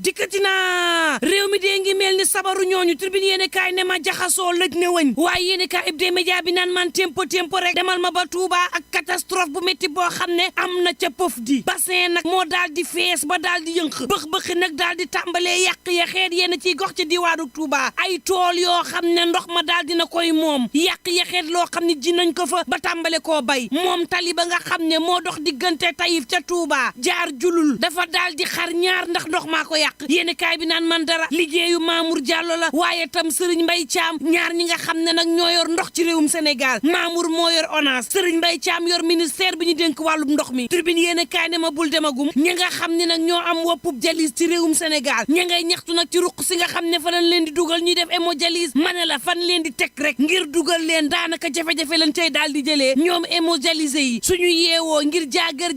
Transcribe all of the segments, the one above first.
dikkati naa réew mi dee ngi mel ni sabaru ñooñu tribune yéene kaay ne ma jaxasoo lëj ne wëñ waaye yéene kaay ibdee média bi naan man tempo rek demal ma ba Touba ak catastrophe bu métti boo xam ne am na ca pëf di bassin nag moo daal di fees ba daal di yënq bëx-bëxi nag daal di tàmbalee yàq ya xeet yéen ciy gox ci diwaanu Touba ay tool yoo xam ne ndox ma daal dina koy moom yàq ya xeet loo xam ne ji nañ ko fa ba tàmbale koo bay moom tali ba nga xam ne moo dox diggante Taïf ca Touba jaar julul dafa daal di xar ñaar ndax ndox maa ko yàq yéen kaay bi naan man dara liggéeyu Mamour Diallo la waaye tam Serigne Mbaye Thiam ñaar ñi nga xam ne nag ñoo yor ndox ci réewum Sénégal Mamour moo yor ONAS Serigne Mbaye Thiam yor ministère bi ñu dénk wàllum ndox mi tribune yéen kaay ne ma bul demagum ñi nga xam ne nag ñoo am woppub jalis ci réewum Sénégal ña ngay ñaxtu nag ci ruq si nga xam ne fa lañ leen di dugal ñuy def hémodialyse ma ne la fan leen di teg rek ngir dugal leen daanaka jafe-jafe lañ tey daal di jëlee ñoom hémodialysé yi suñu yeewoo ngir jaagër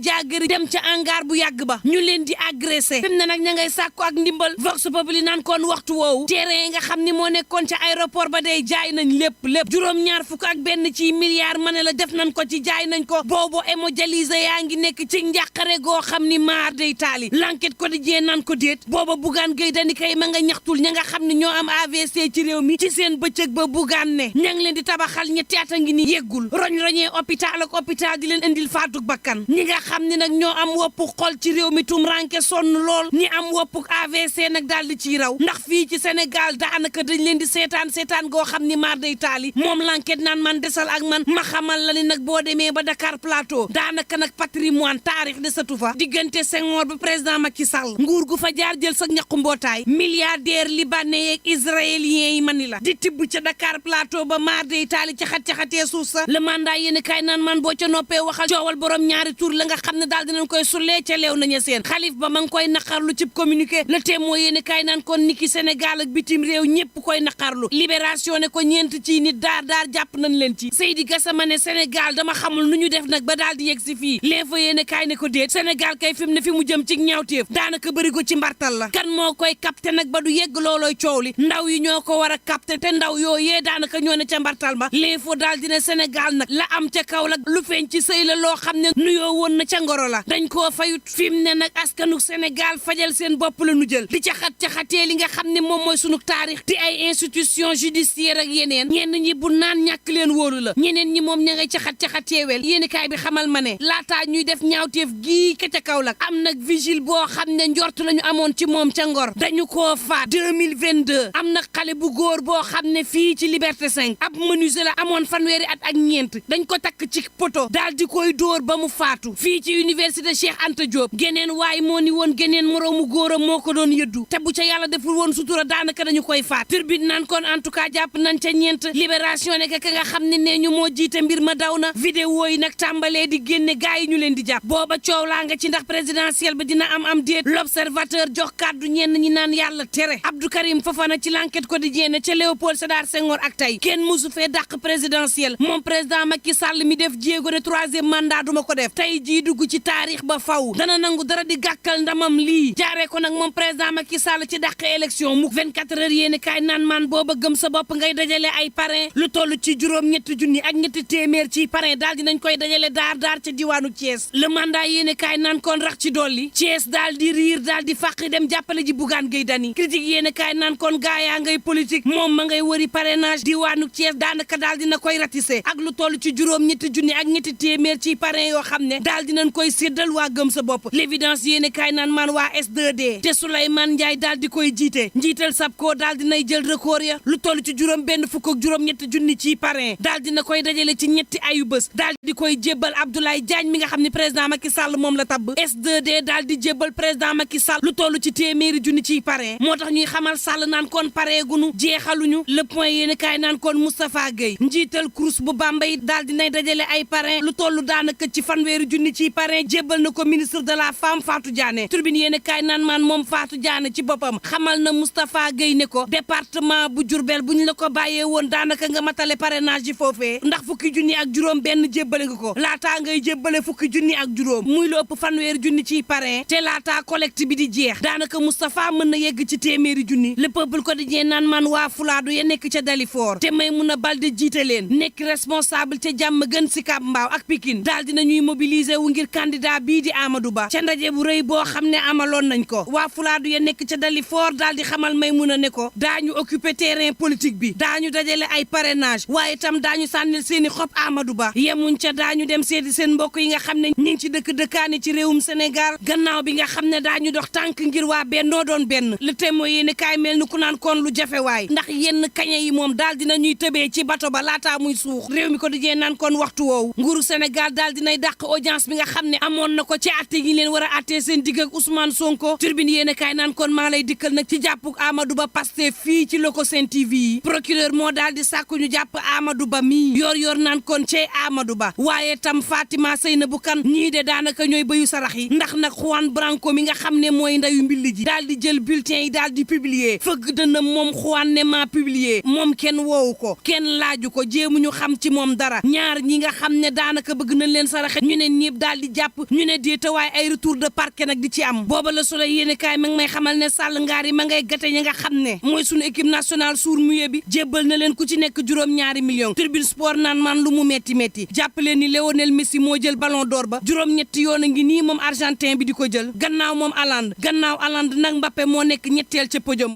dem ca hangar bu yàgg ba ñu leen di agressé fi mu ne nag ña ngay sàkku ak ndimbal vox populi naan kon waxtu woowu terrain yi nga xam ni moo nekkoon ca aéroport ba day jaay nañ lépp juróom-ñaar fukk ak benn ci milliards ma ne la def nañ ko ci jaay nañ ko boobu hémodialysé yaa ngi nekk ci njàqare goo xam ni maar day taali l'enquête quotidien naan ko déet booba Bougane Gueye Dany kay ma nga ñaxtul ña nga xam ne ñoo am AVC ci réew mi ci seen bëccëg ba Bougane ne ña ngi leen di tabaxal ñetti at a ngi ni yeggul roñ-roñee hôpital ak hôpital di leen indil faatug bakkan ñi nga xam ne nag ñoo am woppu xol ci réew mi tum ranke sonn lool ñi am woppu AVC nag daal di ciy raw ndax fii ci Sénégal daanaka dañ leen di seetaan goo xam ni maar day taali moom l'enquête naan man desal ak man ma xamal la ni nag boo demee ba Dakar Plateau daanaka nag patrimoine taarix de satu fa diggante Senghor ba président Macky Sall nguur gu fa jaar jël sa ñaqu mbootaay milliardaire libanais yeeg israéliens yi mani la di tibb ca Dakar Plateau ba maar day taali caxatee suuf sa le mandat yéen kaay naan man boo ca noppee waxal coowal borom ñaari tur la nga xam ne daal dinañ koy sullee ca leew nañu seen xalif ba ma ngi koy naqarlu cib communiqué le témoin yéen kaay naan kon niki Sénégal ak bitim réew ñëpp koy naqarlu libération ne ko ñeent ci nit daar jàpp nañ leen ci Seydi Gassama ne Sénégal dama xamul nu ñu def nag ba daal di yegg si fii l'info yéen kaay ne ko déet Sénégal kay fi mu ne fi mu jëm ci ñaawteef daanaka bëri ko ci mbartal la kan moo koy capté nag ba du yegg loolooy coow li ndaw yi ñoo ko war a capté te ndaw yooyee daanaka ñoo ne ca mbartal ba l'info daal dina Sénégal nag la am ca kaw la lu feeñ ci sëy la loo xam ne nuyoo woon na ca ngoro la dañ koo fayut fi mu ne nag askanu Sénégal fajal seen bopp la nu jël di caxatee li nga xam ne moom mooy sunu taarix di ay institution judiciaire ak yeneen ñenn ñi bu naan ñàkk leen wóolu la ñeneen ñi moom ña ngay caxateewel yéeni kaay bi xamal ma ne laataa ñuy def ñaawteef gii ka ca kaw la am nag vigile boo xam ne njort lañu amoon ci moom ca ngor dañu koo faat 2022 am nag xale bu góor boo xam ne fii ci Liberté 5 ab menuisier la amoon fanweeri at ak ñeent dañ ko takk ci poto daal di koy dóor ba mu faatu fii ci université Cheikh Anta Diop geneen waay moo ni woon geneen moroomu góoram moo ko doon yëddu te bu ca yàlla deful woon sutura daanaka dañu koy faat turbine naan kon en tout cas jàpp nañ ca ñeent libération nekk ka nga xam ne nee ñu moo jiite mbir ma daw na vidéo yi nag tàmbalee di génne gaay yi ñu leen di jàpp booba coow laa nga ci ndax présidentiel ba dina am déet l'observateur jox kàddu ñenn ñi naan yàlla tere Abdou Karim Fofana ci l'enquête quotidienne ca Léopold Sédar Senghor ak tey kenn musu fee dàq présidentiel moom président Macky Sall mi def jéego ne troisième mandat duma ko def tey jii dugg ci taarix ba faw dana nangu dara di gàkkal ndamam lii jaaree ko nag moom président Macky Sall ci dàq élection mu 24 heures yéeni kaay naan man booba gëm sa bopp ngay dajale ay parrain lu toll ci juróom-ñetti junni ak ñetti téeméer ci parrain daal dinañ koy dajale daar ca diwaanu Thiès le mandat yéeni kaay naan kon rax ci dolli Thiès daal di riir daal di fàqi dem jàppale ji Bougane Gueye Dany critique yéeni kaay naan kon gaayaa ngay politique moom ma ngay wëri parrainage diwaanu Thiès daanaka daal dina koy ratissé ak lu toll ci juróom-ñetti junni ak ñetti téeméer ci parrain yoo xam ne daal dinañ koy séddal waa gëm sa bopp l'évidence yéeni kaay naan man waa S2D te Souleymane Ndiaye daal di koy jiite njiital SAPCO daal dinay jël record ya lu toll ci juróom benn fukk ak juróom-ñetti junni ci parrain daal dina koy dajale ci ñetti ayu bés daal di koy jébbal Abdoulaye Diagne mi nga xam ne président Macky Sall moom la tabb S2D daal di jébbal président Macky Sall lu toll ci téeméeri junni ci parrain moo tax ñuy xamal Sall naan kon pareegunu jeexaluñu le point yéen kaay naan kon Moustapha Gueye njiital CROUS bu Bambey daal dinay dajale ay parrain lu toll daanaka ci fanweeri junni ci parrain jébbal na ko ministre de la femme Fatou Diané turbine yéen kaay naan maan moom Fatou Diané ci boppam xamal na Moustapha Gueye ne ko département bu Diourbel bu ñu la ko bàyyee woon daanaka nga matale parrainage yi foofee ndax fukki junni ak juróom benn jébbale nga ko laataa ngay jébbale fukki junni ak juróom muy lu ëpp fanweeri junni ciy parrain te laataa collecte bi di jeex daanaka Moustapha mën na yegg ci téeméeri junni le peuple quotidien naan man waa Fulaadu ya nekk ca Dalifort te Maïmouna Baldé jiite leen nekk responsable ca jàmm gën Sicap Mbao ak Pikine daal dina ñuy mobiliser wu ngir candidat bii di Amadou Ba ca ndaje bu rëy boo xam ne amaloon nañ ko waa fulaadu ya nekk ca Dalifort daal di xamal Maymuna ne ko daañu occuper terrain politique bi daañu dajale ay parrainage waaye itam daañu sànnil seeni xob Amadou Ba yemuñ ca daañu dem seeti seen mbokk yi nga xam ne ñi ngi ci dëkkaani ci réewum Sénégal gannaaw bi nga xam ne daañu dox tànk ngir waa bennoo doon benn le témoin yéen kaay mel ni ku naan kon lu jafe waay ndax yenn kaña yi moom daal dina ñuy tëbee ci bato ba laataa muy suux réew mi ko dijee naan kon waxtu woowu nguuru Sénégal daal dinay dàq audience bi nga xam ne amoon na ko ci atte yi leen war a attee seen digg ak Ousmane Sonko turbine yéen kaay naan kon maa lay dikkal nag ci jàppuk Amadou Ba Pastef fii ci Loco Sen TV yi procureur moo daal di sàkku ñu jàpp Amadou Ba mii yor naan kon cey Amadou Ba waaye tam Fatima Seynabou Kane ñii de daanaka ñooy bëyu sarax yi ndax nag Juan Branco mi nga xam ne mooy ndayu mbilli ji daal di jël bulletin yi daal di publier fëgg dëna moom Juan ne maa publier moom kenn woowu ko kenn laaju ko jéemuñu xam ci moom dara ñaar ñi nga xam ne daanaka bëgg nañ leen saraxe ñu ne ñëpp daal di jàpp ñu ne déeta waaye ay retour de parquet nag di ci am booba la Soleil yéene kaay ma ngi may xamal ne Sall ngaar yi ma ngay gate ñi nga xam ne mooy suñu équipe nationale sourd muet bi jébbal na leen ku ci nekk juróom-ñaari millions Tribune Sport naan man lu mu metti jàppaleen ni Lionel Messi moo jël ballon d'or ba juróom-ñetti yoon a ngi nii moom argentin bi di ko jël gannaaw moom Haaland nag Mbappé moo nekk ñetteel ca podium